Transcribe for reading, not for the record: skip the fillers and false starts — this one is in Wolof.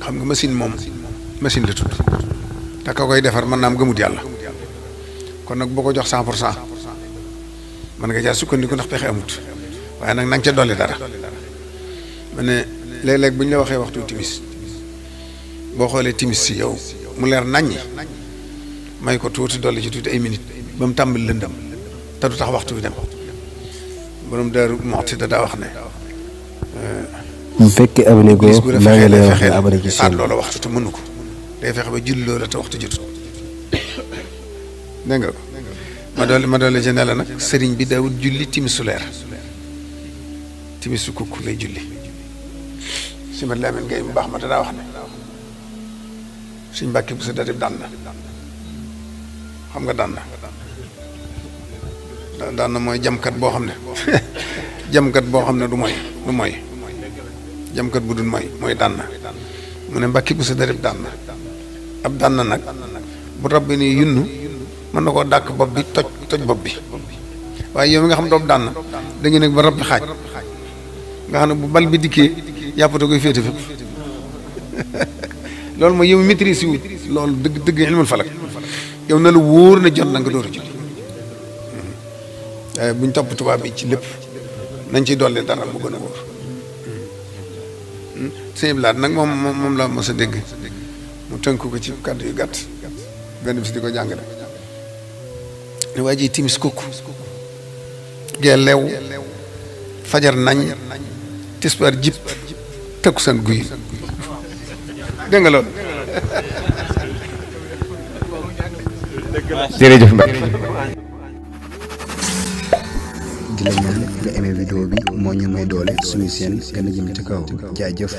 xam nga machine moom machine la tudd te ka koy defar mën naa am gëmut yàlla kon nag boo ko jox 100% mën nga caa sukkandiku ndax pexe amut waaye nag na nga ca dolli dara ma ne léeg-léeg bu ñu la waxee waxtu timis boo xoolee timis si yow mu leer naññi may ko tuuti dolli ci tuuti ay minutes ba mu tàmbali lëndam te du tax waxtu wi dem borom Daaru Muxti daa wax ne. bu fekkee abonné ko maa ngi lay wax ne abonné ci seen loola waxtu te mënu ko day fexe ba julli loola te waxtu jotut dégg nga ko ma dolli ci ne la nag sëriñ bi daawul julli timisu leer timisu kukk lay julli si ma Lamin Gay mu baax ma daa wax ne suñ Mbàkke bu sa datib daan na xam nga daan na mooy jamkat boo xam ne jamkat boo xam ne du mooy jamkat bu dul mooy daan na mu ne Mbàkke bu sa datib daan na ab daan na nag bu rab bi nii yunnu mën na koo dàkk bopp bi toj bopp bi waaye yow mi nga xam doomu daan na dañu nekk ba rab bi xaaj nga xam ne bu bal bi dikkee yàppate koy féete fépp loolu mooy yow maîtrise wu loolu dëgg ilmul falak yow na la wóor na jot na nga door a julli waaye buñ topp tubaab bi ci lépp nañ ciy dolli dara mu gën a wóor sëñ bi laat nag moom la mos a dégg mu tënk ko ci kàddu yu gàtt benn bis di ko jàngale ne waa ji timis kukk gee leew fajar nañ tisbaar jib takkusaan guy dégg nga loolu jërëjëf Mbacke di la ñaan nga aimé vidéo bi moo ñu may doole suñu seen gën a jëm ci kaw jaajëf